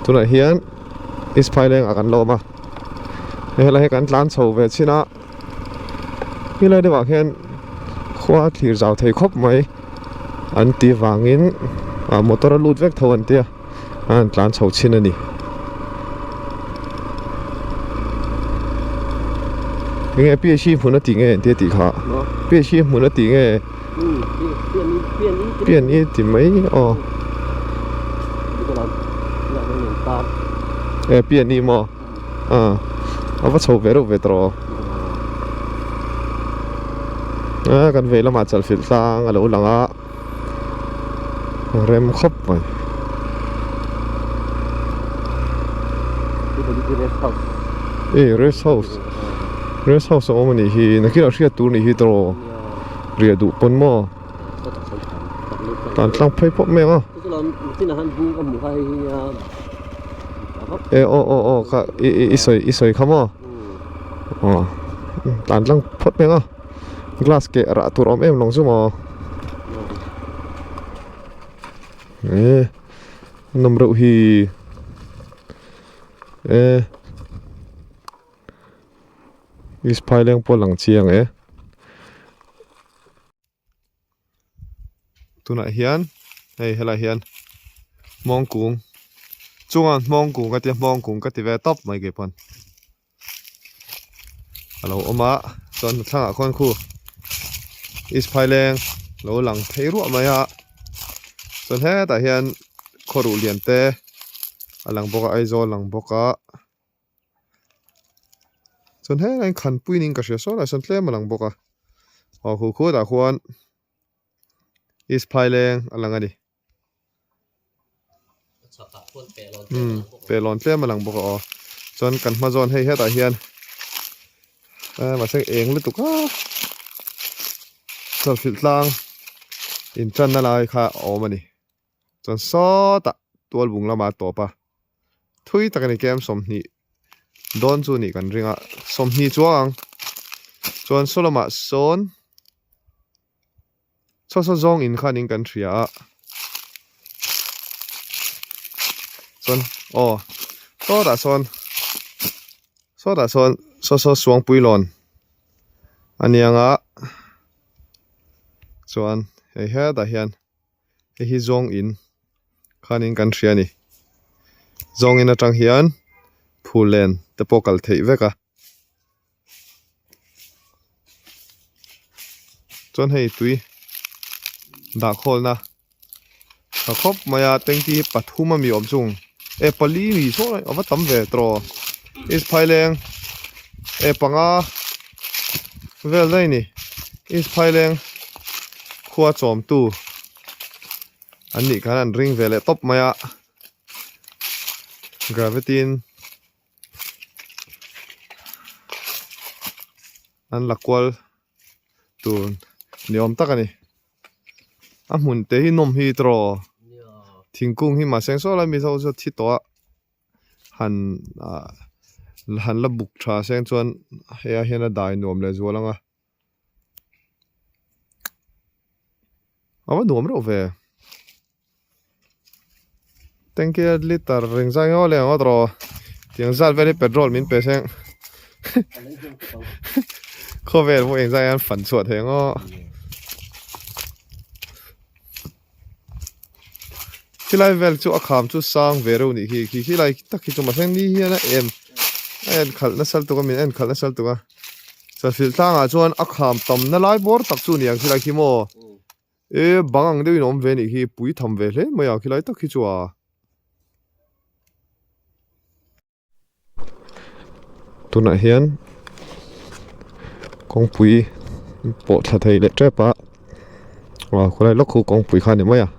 Tunah hian East Phaileng ah kan la awm a hei helai hi kan tlan chho ve chin a helai deuh ah hian khua a thlir zau thei khawp mai an tih vangin ah motor a lut vek tho an tia a han tlan chho chin a ni. Enge PHC hmun a tih nge engtia tih kha PHC hmun a tih nge. Pian i ti mai aw e pian i maw a a va chho ve reuh ve tawh a kan vei lamah chalfilh tlang a lo lang a rem khawp mai. E rest house rest house a awm a nih hi nakinah hriat tur a nih hi tawh. Riah duh pawn maw? Tan tlang phei pawp mai ang a. E aw aw aw kha i i i sawi i sawi kha maw? Aw tan tlang phawt mai ang a. Glass keh rah tur a awm em lawng chu maw? E nawm reuh hi e. East Phaileng pawh lang chiang e. Tunah hian hei helai hian hmawng kung chunga hmawng kung ka tia hmawng kung ka ti ve tawp mai kei pawn a lo awm a chuan thlangah khawn khu East Phaileng lo lang phei ruah mai a chuan hetah hian khawruh lian te a lang bawk a Aizawl lang bawk a. Chuan helai hian khanpui niin ka hria sawn ah sawn tlem a lang bawk a aw khu khutah khuan East Phaileng a lang a ni umm pehlawn tlem a lang bawk a aw chuan kan hma zawn hei hetah hian eh mahse eng lutuk a chawlhhrilh tlang intanna lai kha a awm a ni. Chuan sawtah tualbung lamah a tawp a, thui tak a ni kem 20 dawn chu nih kan ring a, 20 chuang ang. Chuan saw lamah sawn saw saw zawng in khan in kan hria a, chuan aw sawtah sawn sawtah sawn saw saw suangpuilawn a niang a, chuan hei hetah hian. Hei hi zawng in khanin kan hria a ni. Zawng in atang hian phul len te pawh kal theih vek a. Chuan hei tui dah khawlna tha khawp mai a tanky hi pathum a mi awm chung e pali mi saw a va tam ve tawh East Phaileng e panga vel daih a ni East Phaileng. Khua chawmtu an nih khan an ring ve leh tawp mai a, gravity in an la kual tur ni awm tak a ni. A hmun te hi nawm hi tawh thingkung hi mahse saw lai mizo chu a thi tawh a. han ah han la buk tha seng chuan hei ah hian a dai nuam leh zual ang a. A va nuam reuh ve. Tanky a liter ring zai ngawt leh ang aw tawh tiang zat vel hi petrol min pe seng khawvel pawh engzai hian fan chhuah thei ang aw. Khilai vel chu a kham chu sang ve reuh nih khi khi khilai tak khi chu mahse ni hian a em a en khalh nasa lutuk a min en khalh nasa lutuk a chawlhhrilh tlangah chuan a kham tam na lai bawr tak chu a ni ang khilai khi maw e bang ang deuhin a awm ve a nih khi pui tham ve hle mai a khilai tak khi chu a. Tunah hian kawngpui pawh thla thei leh tep a aw khawlai lawk khu kawngpui kha a ni mai a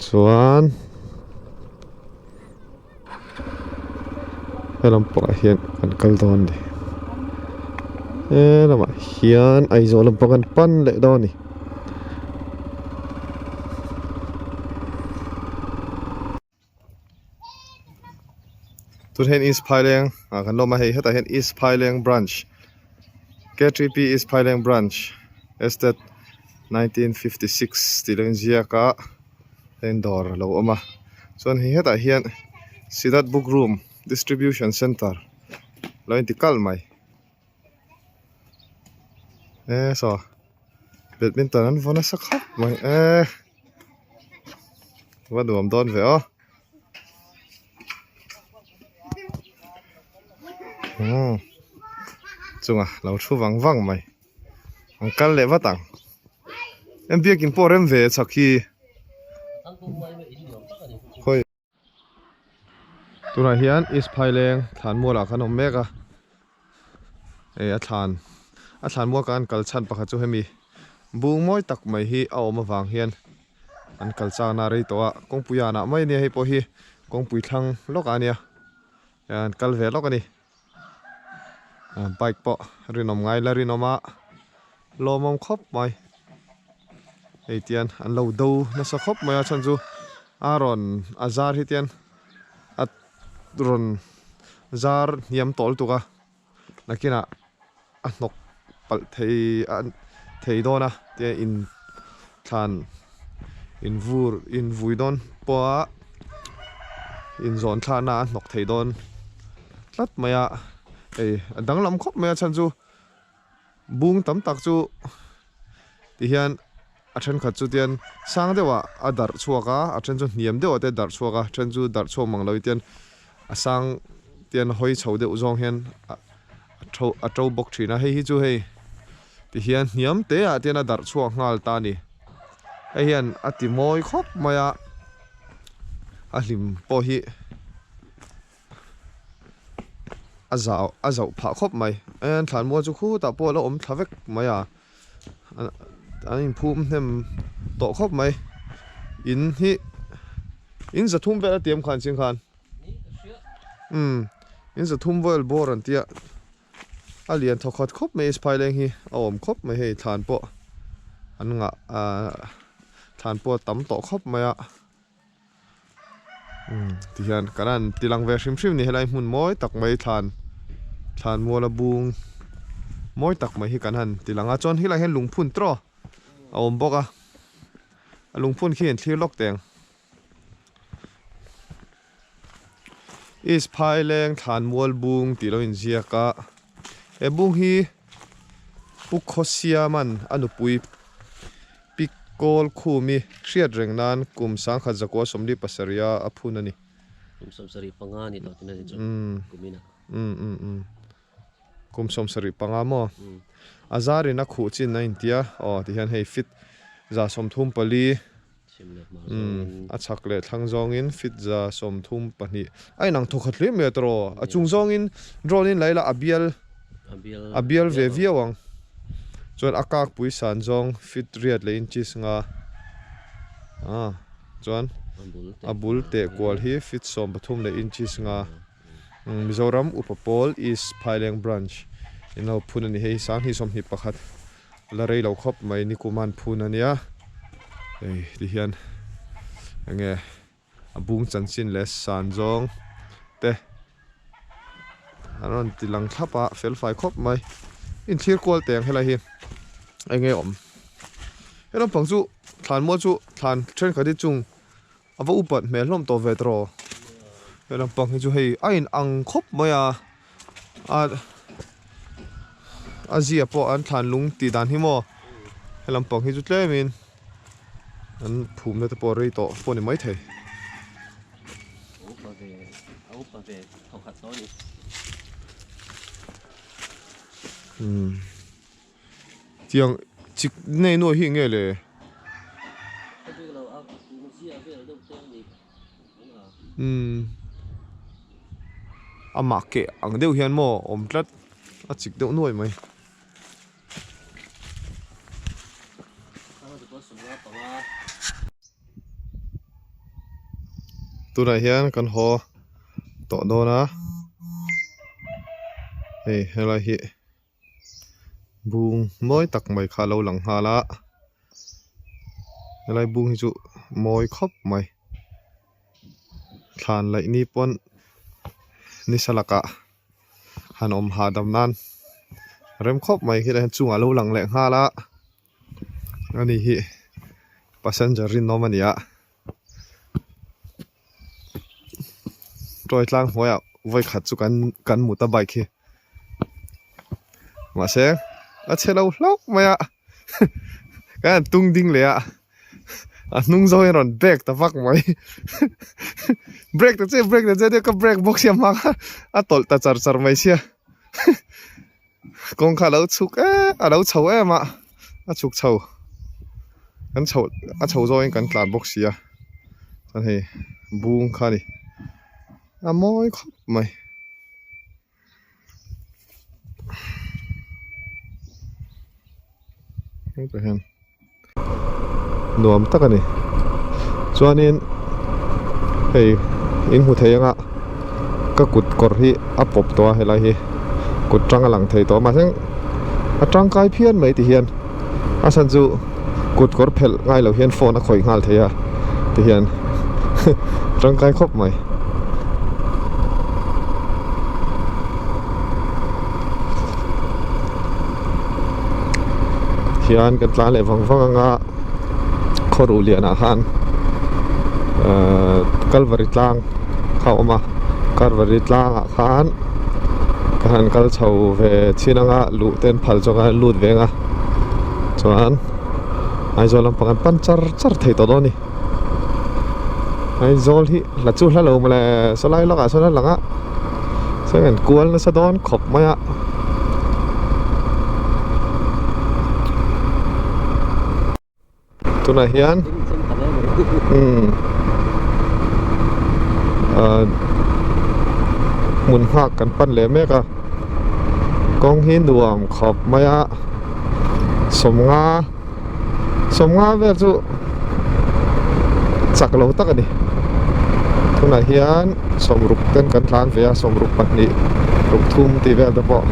chuan helam pangah hian kan kal dawn a ni he lamah hian Aizawl lampang kan pan leh dawn a ni. Tun hian East Phaileng ah kan lawm a hei hetah hian East Phaileng branch K_T_P East Phaileng branch estate 1956 tih lo inziak a heng dawr a lo awm a chuan hei hetah hian Siddharth book room distribution centre lo inti kalh mai e saw badminton an vaw nasa khawp mai e va nuam dawn ve aw. Umm chunga lo thu vang vang mai an kal leh vat ang em biakin pawh rem ve chak hi khawi tunah hian east phaileng thlan mual ah khan awm mek a hei a thlan a thlan mual khan kal chhan pakhat chu hemi bung mawi tak mai hi a awm avang hian. An kal chakna a rei tawh a, kawngpui anah mai ania hei pawh hi kawngpui thlang lawk ah ania an kal ve lawk a ni bike pawh rinawm ngai la rinawm a lawmawm khawp mai hei tian an lo do nasa khawp mai a chhan chu a rawn a zar hi tian a rawn zar hniam tawh lutuk a. Nakinah a hnawk palh thei a thei dawn a tia in thlan in vur in vui dawn pawha in zawn thlakna a hnawk thei dawn tlat mai a hei a danglam khawp mai a chhan chu bung tam tak chu ti hian a thenkhat chu tian sang deuhah a darh chhuak a a then chu hniam deuhah te a darh chhuak a a then chu darh chhuak mang lo hi tian a sang tian hawi chho deuh zawng hian a tho a to bawk thin a hei hi chu hei ti hian hniam te ah tian a darh chhuak nghal ta a ni hei hian a ti mawi khawp mai a a hlim pawh hi a zau a zauh phah khawp mai an thlanmual chu khutah pawh a la awm thla vek mai a. An inphum hnem tawh khawp mai in hi in zathum vel a tiam khan chiang khan umm in zathum vel bawr an tia a lian thaw khat khawp mai phai leng hi a awm khawp mai hei thlan pawh an ngah ahh thlan pawh a tam tawh khawp mai a umm tihian kan han ti lang ve hrim hrim a ni helai hmun mawi tak mai thlan thlan mual a bung mawi tak mai hi kan han ti lang a chuan helaiah hian lungphun tawh a awm bawk a a lungphun khi an thlir lawk teh ang east phaileng thlan mual bung tih lo inziak a he bung hi Pu Khawsiaman a nupui Pi Kawl Khumi hriat reng nan kum sangkhat zakua 47 a phun a ni. Kum 75 ni tawh tuna ni chu kumina. Um um um kum 75 maw? A zarin a khuh chin a intia aw tihian hei fit 134 A chhak leh thlang zawngin fit 32 a inang thawk khat hle mai a tawh a chung zawngin drone in laila a bial a bial ve viau ang chuan a kak pui san zawng fit riat leh inches nga ah chuan a bul teh kual hi fit 13 leh inches nga Mizoram Upa Pawl East Phaileng Branch in lo phun a ni hei sang hi 21 La rei lo khawp mai nikum an phun a nia hei ti hian enge a bung chanchin leh san zawng te an rawn ti lang thlap a fel fai khawp mai inthlir kual teh ang helai hi enge awm he lampang chu thlan mual chu thlan thenkhat hi chung a va upat hmel hlawm tawh ve tawh he lampang hi chu hei a in ang khawp mai a a a zia pawh an thlan lung tih dan hi maw he lampang hi chu tlem in an phum na te pawh a rei tawh pawh a ni maithei. Umm tiang chik nei nuai hi eng nge le? Umm amah keh ang deuh hian maw awm tlat a chik deuh nuai mai. Tunah hian kan haw tawh dawn a hei helai hi. Bung mawi tak mai kha a lo lang nghal a helai bung hi chu mawi khawp mai thlan laih ni pawn Nisa lakah han awm hahdam nan rem khawp mai khi lai chungah lo lang leh nghal a ani hi passenger rinawm a ni a toy tlang hnuaiah vawikhat chu kan kan mut a bike hi mahse a chhe lo hlauh mai a kan han tung ding leh a. A hnung zawng hian rawn brake ta vak mai brake ta che brake ta che tia ka brake bawk sia hma kha a tawlh ta char char mai sia kawng kha a lo chhuk em a lo chho em a a chhuk chho kan chho a chho zawngin kan tlan bawk sia chuan hei bung kha a ni a mawi khawp mai. Hetah hian nuam tak a ni chuanin hei in hmu thei anga ka kut kawr hi a pawp tawh a helai hi kut tang a lang thei tawh a mahse a tangkai phian mai ti hian a chhan chu kut kawr phelh ngai lo hian phone a khawih nghal thei a ti hian tangkai khawp mai. Hian kan tlan leh vang vang anga khawruh lianah khan ahh kalvari tlang kha a awm a kalvari tlangah khan ka han kal chho ve chin anga luh te an phal zawk a lut ve anga chuan Aizawl lampang an pan char char thei tawh dawn a ni Aizawl hi hla chu hla lo mawle sawlai lawkah sawn a lang a chuan an kual nasa dawn khawp mai a. Tunah hian umm ahh hmun nghak kan pan leh mek a kawng hi nuam khawp mai a sawmnga sawmnga vel chu chak lo tak a ni tunah hian sawmruk ten kan tlan ve a sawmruk pahnih ruk thum tih vel te pawh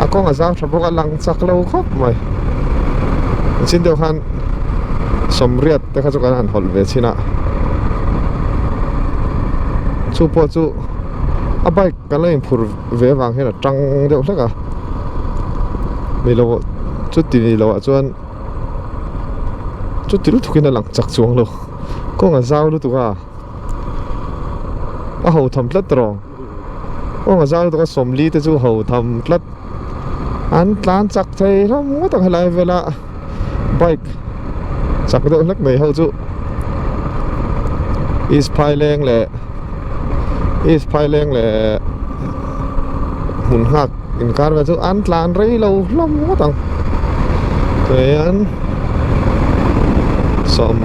a kawng a zang tha bawk a lang chak lo khawp mai chin deuh khan sawmriat te kha chu kan han hawlh ve chin a chu pawh chu a bike kan lo inphur ve avang hian a tang deuh hlek a ni lo chuti ni loh ah chuan chuti lutuk in a lang chak chuang lo kawng a zau lutuk a a ho tham tlat tawh kawng a zau lutuk a sawmli te chu ho tham tlat an tlan chak thei hlawm ngawt ang helai vela bike chak deuh hlek mai ho chu east phaileng leh east phaileng leh hmun nghak inkar vel chu an tlan rei lo hlawm ngawt ang chuan sawm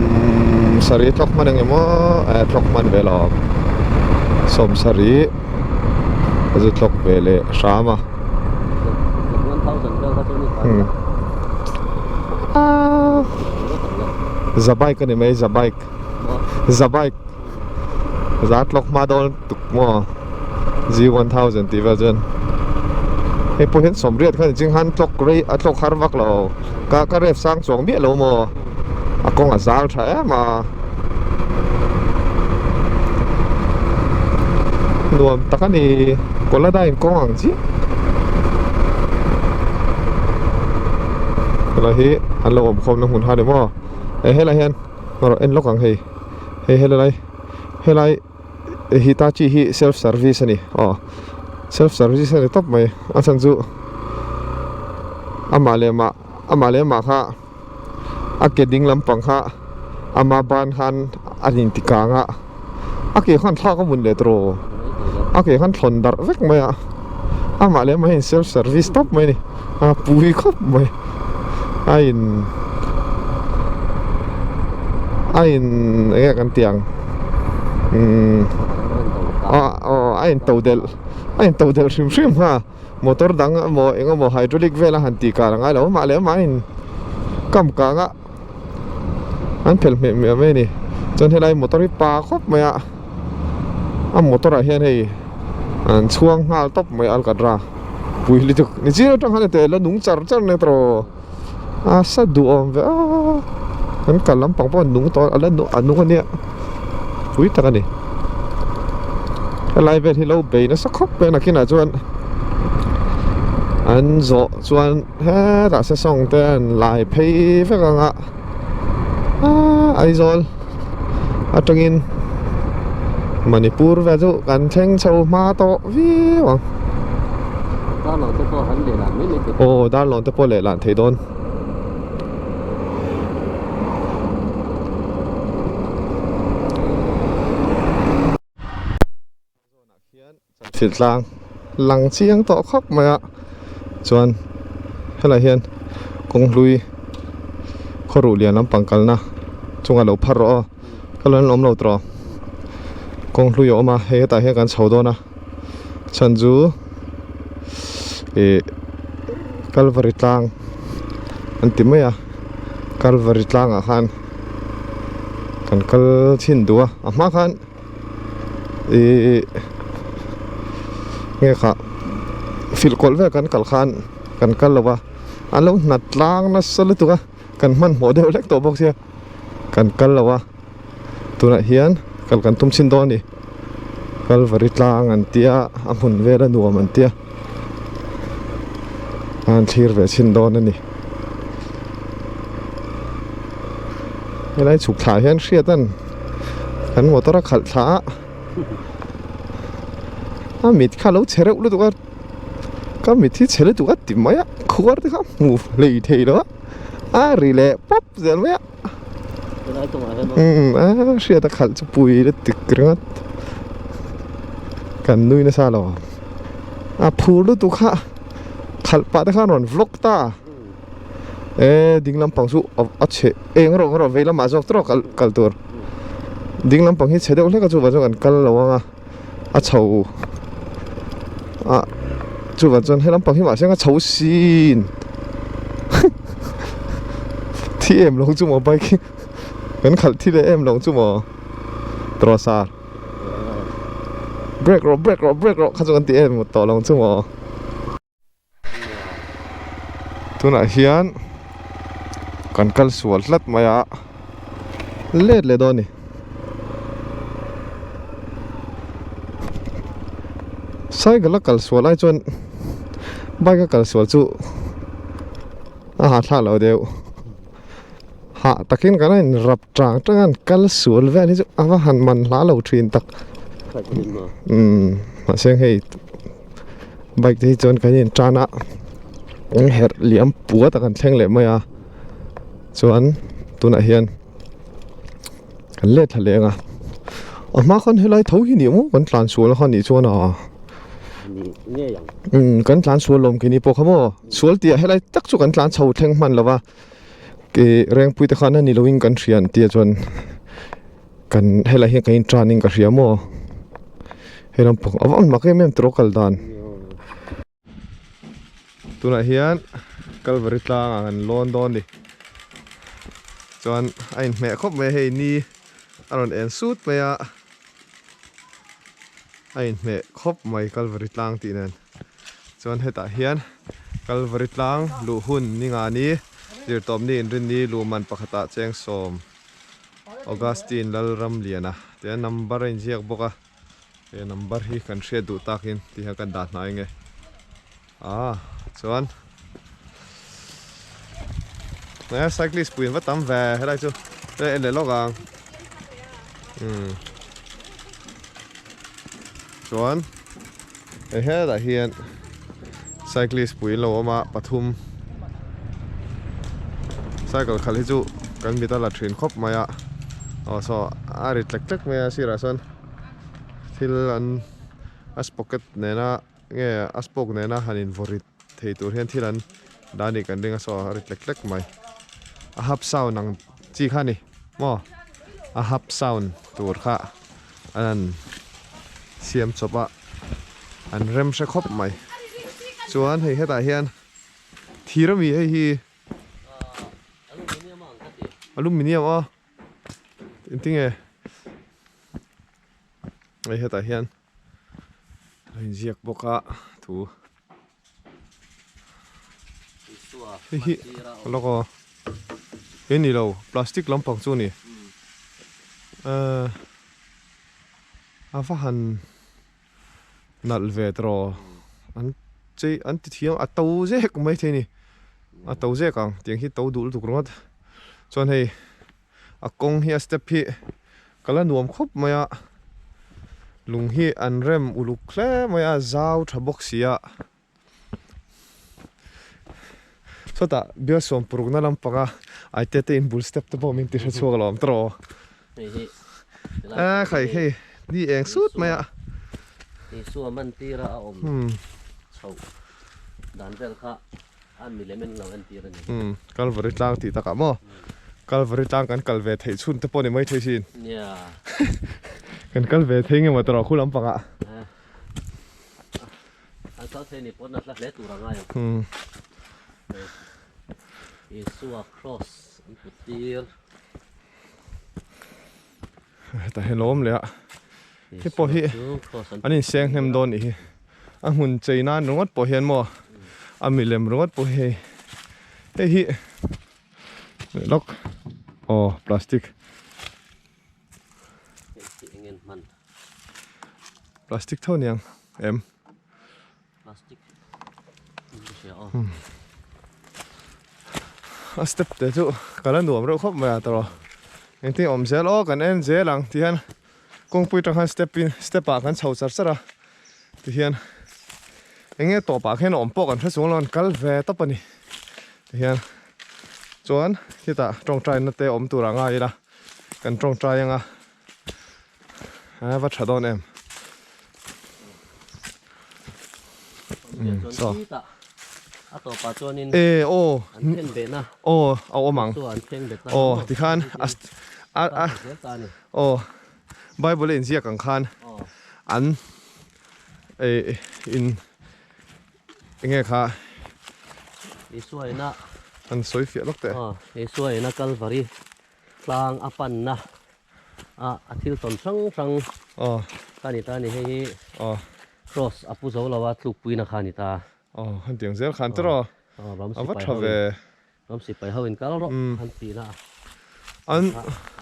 sarih thlawk hman eng emaw eh thlawk hman ve lo sawm sarih a zu thlawk ve leh hram a. Za bike a ni mai za bike za bike za tlawk hma dawn tuk maw G 1000 tih vel chuan hei pawh hian sawmriat khan inching han tlawk rei a tlawk har vak lo ka ka ref sang chuang miah lo maw a kawng a zal tha em a nuam tak a ni Kolada in kawng ang chiah helai hi an lo awm khawmna hmun kha a ni maw eh helai hian erawh en lawk ang hei hei helai helai Hitachi hi self service a ni aw self service a ni tawp mai a chhan chu amah leh mah amah leh mah kha a ke ding lampang kha ama ban khan a inti kang a a ke khan thlak a mun leh tawh a ke khan thlawn darh vek mai a amah leh amah hian self service tawp mai a ni a pui khawp mai a in a in eng nge kan tih ang umm aw a in to delh a in to delh hrim hrim kha. Motor dang emaw eng emaw hydraulic vel a han tih kar a ngai lo amah leh amah in kam kang a an phelh hmeh hmeh mai a ni chuan helai motor hi pa khawp mai a a motor ah hian hei an chhuang nghal tawp mai alkatra pui lutuk ni chiang atang khan heti la nung char char nia tawh a sa duhawm ve a kan kal lampang pawh a nung tawh a la a nung a nia pui tak a ni. Helai vel hi lo bei nasa khawp mai a nakinah chuan an zawh chuan hetah sesawng te an lai phei vek ang a aaa Aizawl atangin Manipur vel chu kan thleng chho hma tawh viau ang. Aw Darlawn te pawh lehlan thei dawn. Thil tlang lang chiang tawh khawp mai a chuan helai hian kawng hlui khaw ruh lian lampang kalna chunga lo phar rawh aw ka lo awm lo tawh kawng hlui a awm a hei hetah hian kan chho dawn a chhan chu ih kalvari tlang an ti mai a kalvari tlangah khan kan kal chhin duh a a hma khan ih nge kha filh kawlh vel kan kal khan kan kal lo va an lo hnat tlang nasa lutuk a kan hmanhmawh deuh hlek tawh bawk sia kan kal lo a. Tunah hian kal kan tum chhin dawn a ni Kalvari tlang an tia a hmun vel a nuam an tia an thlir ve chhin dawn a ni helai chhuk thla hian hriat an kan motor a khalh thla a a mit kha a lo che reuh lutuk a ka mit hi che lutuk a ti mai a khuar te kha hmu hlei thei lo a a ri leh pawp zel mai a. Umm a hriat a khalh chu pui la tik ringawt kan nui nasa lo a phur lutuk kha khalh pah te khan rawn vlog ta e ding lampang chu a chhe eng rawh rawh vei lamah zawk tawk kal kal tur ding lampang hi chhe deuh hlek a chuvang chuan kan kal lo ang a a chho a chuvang chuan he lampang hi mahse a chho sin thi em lo chu maw bike hi kan khalh thi leh em lo chu maw trawsa brake rawh brake rawh brake rawh kha chu kan ti em tawh lo chu maw. Tunah hian kan kal sual tlat mai a let leh dawn a ni cycle a kal sual ai chuan bike a kal sual chu a hahthlak loh deuh hah takin kan in rap tang tang a an kal sual vel hi chu a va han man hla lo thin tak umm mahse hei. Bike te hi chuan kan in tan a eng herh liam puat a kan thleng leh mai a chuan tunah hian kan let thla leh ang a a hma khan helai tho hi ni maw kan tlan sual kha nih chuan a umm kan tlan sual lawm khi ni pawh kha maw sual tih ah helai tak chu kan tlan chho thleng hman lo va ih rengpui te khan a ni lo in kan hria an tia chuan. Kan helai hian kan intan in ka hria maw he lampang a va mak em em tawh kal dan tunah hian Kalvari tlangah kan lawn dawn a ni chuan a inhmeh khawp mai a hei ni a rawn en sut mai a a inhmeh khawp mai Kalvari tlang tih nen chuan hetah hian Kalvari tlang luh hun ni nga ni zirtawpni inrinni luhman pakhatah cheng sawm. Augustine Lalramliana tih a number a inziak bawk a he number hi kan hriat duh takin tih hian kan dah hnai nge ah chuan eh cyclist pui an va tam ve helai chu en leh lawk ang umm chuan hei hetah hian cyclist pui an lo awm a pathum cycle khalh hi chu kan mit a la thin khawp mai a aw saw a ri tlek tlek mai a sirah sawn thil an a spocket nena nge a spoke nena han in vaw rit thei tur hian thil an dah anih kan ring a saw a ri tlek tlek mai a hap sound ang chi kha a ni maw a hap sound tur kha. An siam chawp a an rem hre khawp mai chuan hei hetah hian thir ami hei hi aluminium a engtinge hei hetah hian a inziak bawk a thu hei hi lawk aw he ni lo plastic lampang chu a ni ehh a va han. Nalh ve tawh an chei an ti thiam a to zek mai thei a ni a to zek ang tiang hi to duh lutuk ringawt chuan hei a kawng hi a step hi ka la nuam khawp mai a lung hi an rem uluk hle mai a zau tha bawk si a sawtah bial sawm parukna lampanga aite te inbul step te pawh min ti hre chhuak alawm tawh a khai hei ni eng sut mai a. Isua mantira a awm chhoh dan vel kha a milem in lo entir a ni. Umm Calvary tlang tih takah maw Calvary tlang kan kal ve theih chhun te pawh ni mai thei sin. Nia. Kan kal ve thei nge maw tawh khu lampangah. An kal thei ni pawn a hla hle tur a ngai ang. Isua cross an put tir. Hetah hian lo awm leh a. Hei pawh hi an inseng hnem dawn nih hi. A hmun chei nan ringawt pawh hian maw a milem ringawt pawh hi hei hei hi lawk aw plastic. Plastic tho niang em. Plastic in ka hria aw. A step te chu ka la nuam reuh khawp mai a tawh engtin awm zel aw kan en zel ang ti hian kawngpui atang khan step in step ah kan chho char char a ti hian eng nge tawp ah khian awm pawh kan hre chung lo an kal ve tawp a ni ti hian chuan khitah tawngtai na te awm tur ah ngai ila kan tawngtai anga a va tha dawn em. So e aw aw a awm ang aw tikhan a a aw bible a inziak ang khan an e in enge kha an sawi fiah lawk teh Isua ina Calvary tlang a panna a a thil tawn hrang hrang kha a ni ta a ni hei hi cross a pu zo lo a tlukpuina kha a ni ta. Aw han tiang zel khan tawh a va tha ve. Ram sipai ho in kal rawh han tihna an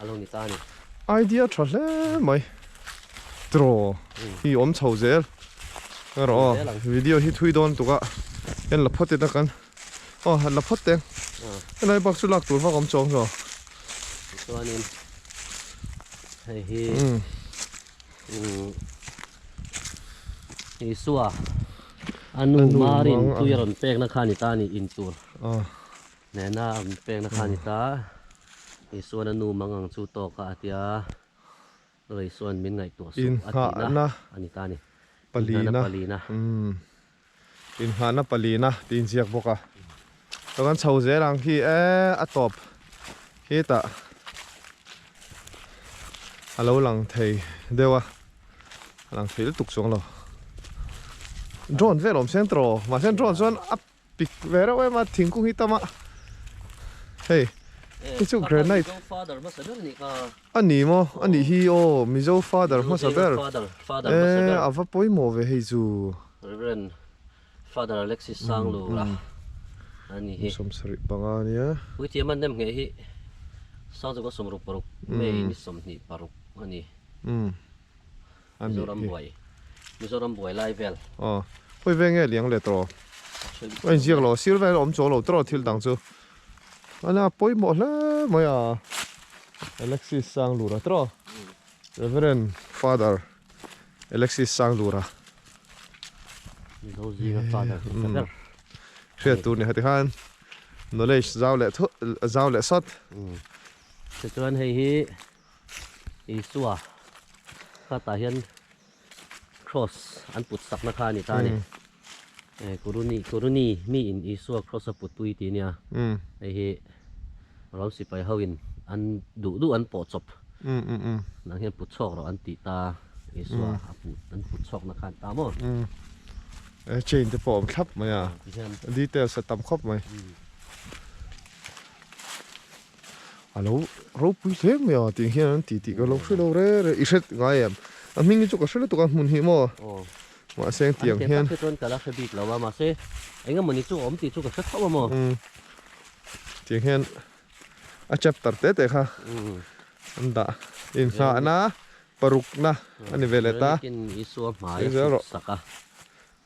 a lo ni ta a ni. Idea tha hle mai tawh hi awm chho zel erawh aw video hi thui dawn tuk a en la phawt ila kan. Aw han la phawt teng. Helai bak chu lak tur vak awm chuang lo. Chuanin hei hi Isua a nu Marin tui a rawn pekna kha a ni ta a ni in tur nena a rawn pekna kha a ni ta. Isuan a nu mang ang chu tawk a a tia Isuan min ngaihtuah suh a tihna a ni ta a ni. Palina. Palina. Inngahna palina tih inziak bawk a. Chuan kan chho zel ang khi e a tawp hetah a lo lang thei deuh a, a lang thei lutuk chuang lo. Drone vel awm seng tawh mahse drone chuan a pik ve reuh em a thingkung hi tam a hei hei chu granite a ni maw a nih hi aw Mizo father hmasa ber e a va pawimawh ve hei chu. Reverend Father Alexis Sanglura a ni hi. 75 a nia. Puithiam an nem ngheh hi 1966 May ni 26 a ni. Mizoram buai Mizoram buai lai vel. Aw hawi ve nge liang leh tawh a inziak lo sir vel a awm chuang lo tawh thil dang chu a pawimawh hle mai a Alexis Sanglura tawh Reverend Father Alexis Sanglura Mizo zinga father hmasa ber hriat tur ni hati khan knowledge zau leh zau leh sawt. Tichuan hei hi Isua khatah hian cross an put sakna kha a ni ta a ni. Kuruni Kuruni mi in Isua cross a put pui tih a nia. Hei hi ram sipai ho in an duh duh an pawh chawp. Nang hian put chhawk rawh an tih ta Isua a put an put chhawkna kha a ni ta maw. Chain te pawh a awm thlap mai a. Details a tam khawp mai. A lo ropui hle mai a tih hian an ti tih ka lo hre lo re re i hre ngai em a hming hi chu ka hre lutuk a hmun hi maw mahse eng tiang hian an chuan ka la hre bik lo a mahse eng emawni chu awm tih chu ka hre tho a maw tiang hian a chapter te te kha an dah inngahna. Parukna a ni ve leh ta. Veronikin Isua hmai a hruk sak a.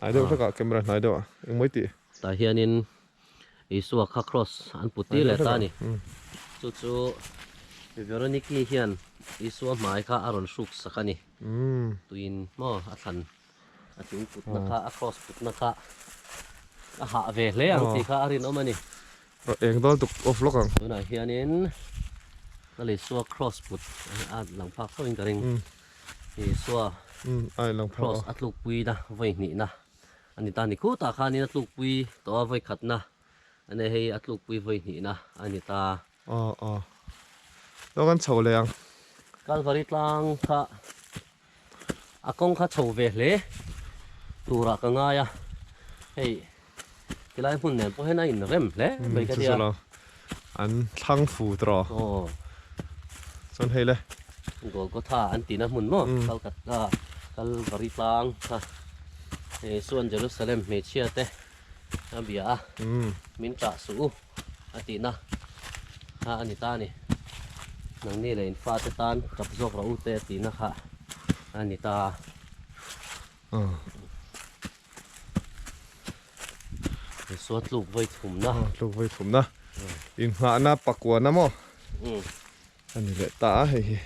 Hnai deuh hlekah camera hnai deuh a engmawih tih. Tah hianin Isua kha cross an put tir leh ta a ni. Chu chu Veroniki hian Isua hmai kha a rawn hruk sak a ni. Tuin maw a thlan a chung putna kha a cross putna kha a hah ve hle ang tih kha a rinawm a ni. Eng dawn tuk off lawk ang. Tunah hianin Lal Isua cross put a lang phak tho in ka ring. Isua cross a tlukpui na vawi hnihna a ni ta ni. Khutah khanin a tlukpui tawh a vawi khatna a nia hei a tlukpui vawi hnihna a ni ta. Aw aw. Lo kan chho leh ang. Kalvari tlang kha a kawng kha chho ve hle turah ka ngai a, hei tilai hmun nen pawh hian a inrem hle mai ka tia. An thlang fu tawh. Aw. Chuan hei le. Golgotha an tihna hmun maw Calcutta Kalvari tlang kha hei chuan Jerusalem hmeichhia te a bia a, min ṭah suh u a tihna kha a ni ta a ni. Nangni leh in fate tan ṭap zawk rawh u te a tihna kha a ni ta a. Isua tluk vawi thumna. Tluk vawi thumna. Inghahna pakuana maw? A ni leh ta a hei hi.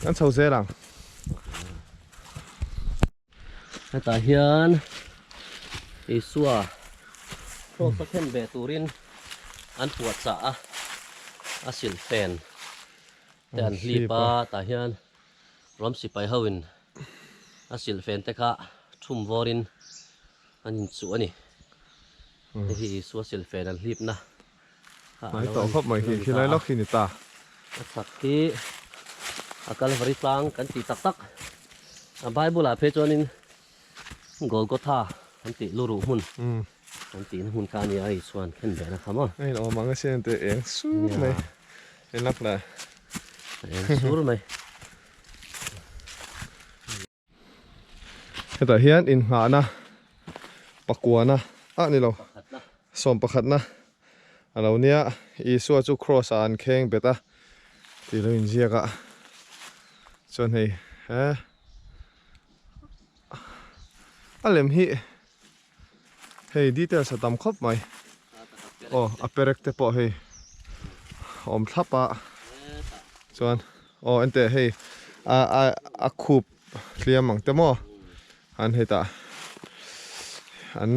Kan chho zel ang. Hetah hian Isua cross a khen ve turin an puahchah a, a silhfen te an hlip a, tah hian ram sipai ho in a silhfen te kha thum vawrin an inchuh a ni. Hei hi Isua silhfen an hlipna kha a lo ni ta a. A chhak hi a Kalvari tlang kan tih tak tak a Bible ah phei chuanin Golgotha an tih luruh hmun an tihna hmun kha a ni a Isua'n khen behna kha maw. A inawm ang a sian teh eng sur mai en lak la. Eng sur mai. Hetah hian inngahna pakuana ah ni lo sawm pakhatna a lo nia Isua chu cross ah an kheng bet a tih lo inziak a chuan hei he a lem hi hei details a tam khawp mai aw a perek te pawh hei a awm thlap a chuan aw enteh hei a a a khup hliam ang te maw an hetah an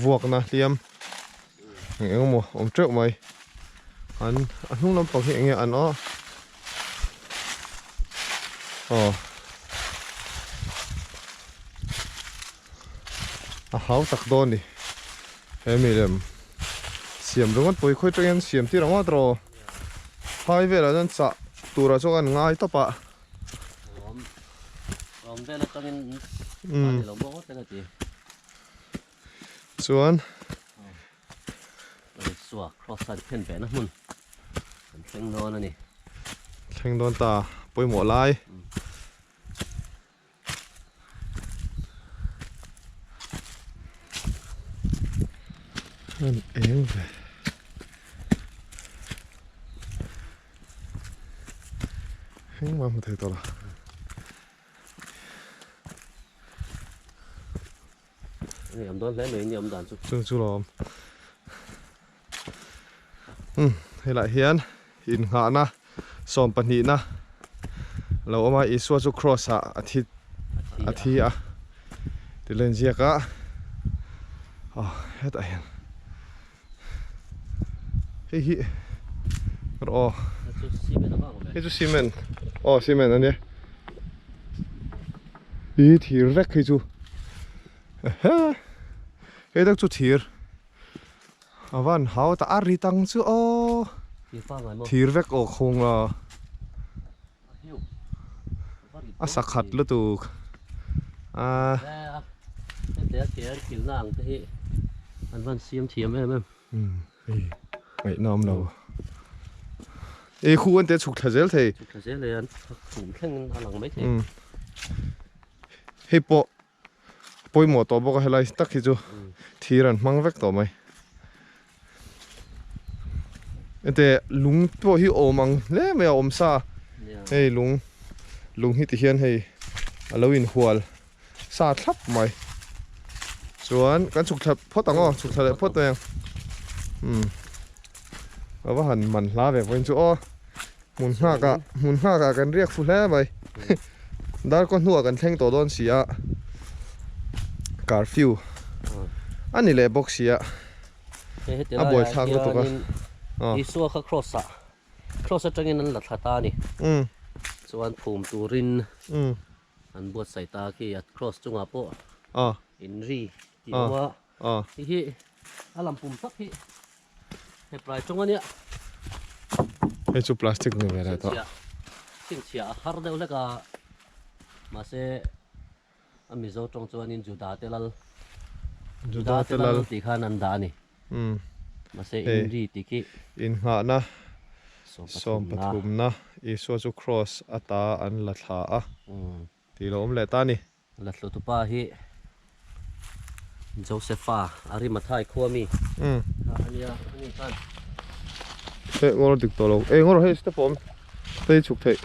vuakna hliam eng eng emaw awm teuh mai an a hnung lampang hi eng nge an aw aw. A hau tak dawn ni. He mi lem siam ringawt pawh hi khawi tangin siam tir ang ngawt rawh. Phai velah chuan chah turah chuan kan ngai tawp a. Chuan. Thleng dawn ta pawimawh lai. An eng ve. Engmah hmu thei tawh lo. Ni awm dawn hle mai ni awm dan chu. Chu chu lawm. Um helai hian inngahna 12na lo awm a Isua chu cross ah a thi a thi a ti len ziak a aw hetah hian hei hi rawh aw hei chu cement aw cement a nia ih thir vek hei chu hei tak chu thir. A van hau ta a ri tang chu aw thir vek aw khawng a a sakhat lutuk a. Hei ngaihna awm lo ei khu an te chhuk thla zel thei hei pawh Pawimawh tawh bawk a helai tak hi chu thir an hmang vek tawh mai. Hete lung pawh hi awm ang hle mai a awm sa. Hei lung lung hi ti hian hei a lo inhual sa thlap mai. Chuan kan chhuk thla phawt ang aw, chhuk thla leh phawt mai ang. Umm a va han man hla ve vawiin chu aw. Hmun nghak ah hmun nghak ah kan riak fu hle mai. Darkaw hnuah kan thleng tawh dawn si a, curfew a ni leh bawk si a, a buaithlak lutuk a. Isua kha cross ah cross atangin an la thla ta a ni. Chuan phum turin an buatsaih ta khi a cross chungah pawh inri tih a awm a. Hei hi a lam pum tak hi Heprai tawng a nia. Hei chu plastic ni ve leh tawh. Chhinchhiah a har deuh hlek a, mahse a Mizo tawng chuanin Juda te lal, Juda te lal tih khan an dah a ni. Mahse Inri tih khi Innghahna sawmpathumna Isua chu Kraws ata an la thla a tih lo awm leh ta a ni. La hlutupa hi Josepha Arimathai khua mi kha a nia, a ni khan. Hei ngawr dik tawh lo, ei ngawr hei step a awm phei chhuk theih.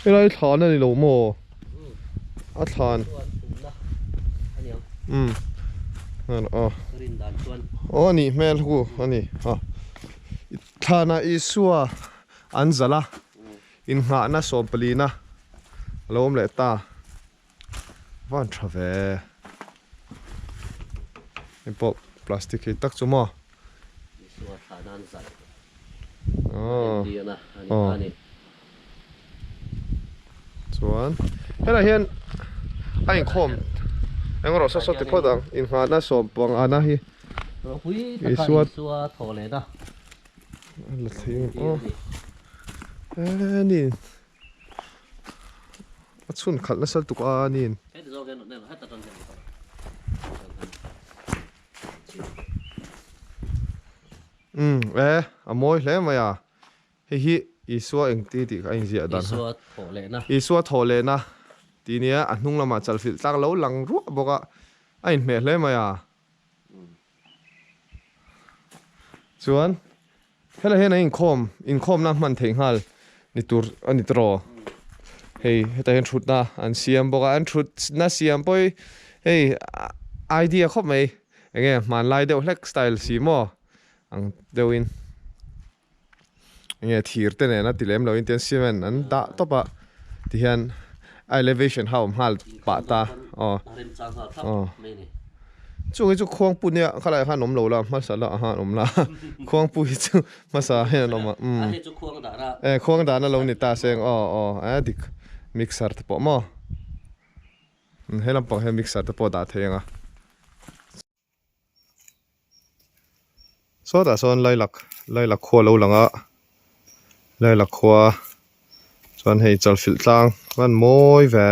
Helai thlan a ni lo maw? A thlan. Umm a. Aw a nih hmel hu a ni a. Thlanah Isua an zalh a. Innghahna sawmpalina a lo awm leh ta. Van tha ve. Hei pawh plastic hi tak chu maw. Isua thlah nan zalh. Entirna a ni ta a ni. Chuan helai hian a inkhawm eng erawh saw saw ti phawt ang innghahna sawmpangana hi Isua thawh lehna. La thei ang aw. Enin a chhun khalh nasa lutuk a anin. Umm e a mawi hle mai a hei hi Isua engti tih kha a inziah dan kha Isua thawh lehna tih nia a hnung lamah chalfilh tlak lo lang ruah bawk a a inhmeh hle mai a. Chuan helai hian an inkhawm inkhawmna hman theih nghal ni tur a ni tawh hei hetah hian thutna an siam bawk a an thutna siam pawh hi hei idea khawp mai eng nge hmanlai deuh hlek style si maw ang deuhin eng nge thir te nena ti lem loin tian cement an dah tawp a tihian a elevation kha a awm nghal pah ta aw aw chung hi chu khuangpu nia khalai khan awm lo la hmasa lah khan awm la khuangpu hi chu hmasa hian an awm a umm e khuang dahna lo ni ta seng aw aw a dik mixer te pawh maw he lampang hian mixer te pawh dah thei ang a. Sawtah sawn Lailak Lailak khua lo lang a Lailak khua chuan hei chalfilh tlang a mawi ve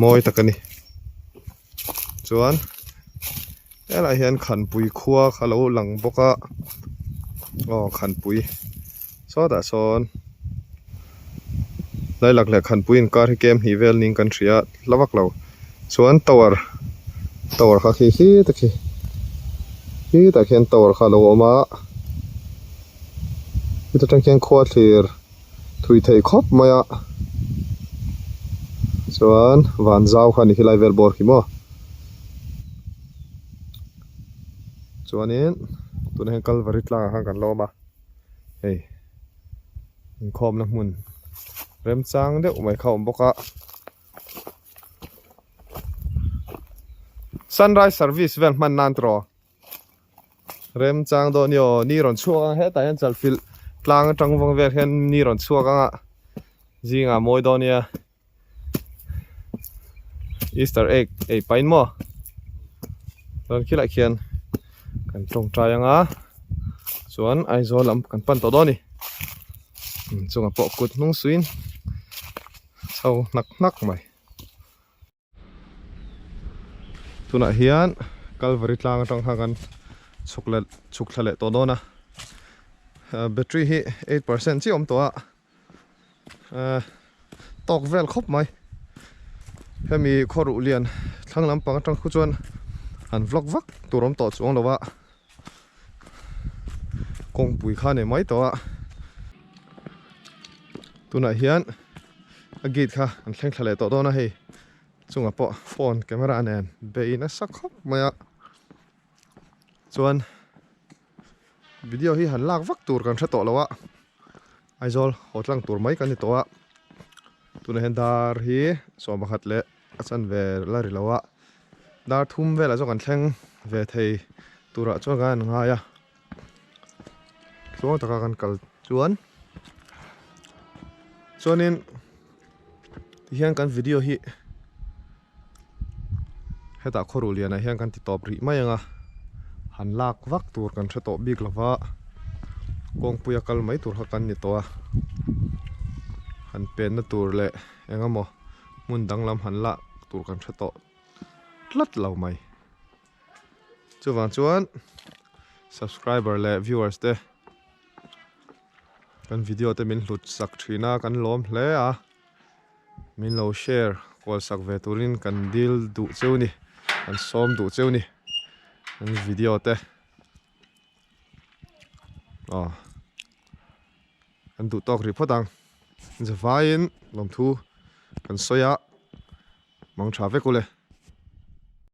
mawi tak a ni chuan helaiah hian Khanpui khua kha lo lang bawk a aw Khanpui sawtah sawn Lailak leh Khanpui inkar hi kem hnih vel niin kan hria a hla vak lo chuan tower tower kha khi khi ta khi khi tah khian tower kha a lo awm a heta tang khian khua thlir thui theih khawp mai a chuan van zau kha a ni khilai vel bawr khi maw chuanin tunah hian kalvari tlangah khan kan la awm a hei. Inkhawmna hmun remchang deuh mai kha a awm bawk a sunrise service vel hman nan tawh remchang dawn a ni aw ni rawn chhuak ang hetah hian chalfilh tlang atang vang vel hian ni rawn chhuak ang a zingah mawi dawn nia easter egg ei pahin maw chuan khilaiah khian kan tawngtai ang a chuan Aizawl lam kan pan tawh dawn a ni chungah pawh kut hnung suiin chho hnak hnak mai. Tunah hian Calvary tlang atang khan kan chhuk leh chhuk thla leh tawh dawn a battery hi 8% chiah a awm tawh a tawk vel khawp mai hemi khawruh lian thlang lampang atang khu chuan han vlog vak tur awm tawh chuang lo a kawngpui kha a nei mai tawh a. Tunah hian a gate kha an thleng thla leh tawh dawn a hei chungah pawh phone camera nen bei nasa khawp mai a chuan video hi han lak vak tur kan hre tawh lo a Aizawl haw tlang tur mai kan ni tawh a tunah hian dar hi sawmpakhat leh a chanve la ri lo a dar thum velah chuan kan thleng ve thei turah chuan kan han ngai a. Tluang taka kan kal chuan chuanin tihian kan video hi hetah khawruh lianah hian kan ti tawp rih mai ang a han lak vak tur kan hre tawh bik lova kawngpuia kal mai tur kha kan ni tawh a han penna tur leh eng emaw hmun danglam han lak tur kan hre tawh tlat lo mai. Chuvang chuan subscriber leh viewers te kan video te min hlut sak thin a kan lawm hle a min lo share kual sak ve turin kan dil duh cheu ni kan sawm duh cheu ni kan video te aw kan duh tawk rih phawt ang zavaiin lawmthu kan sawi a mang tha vek ule.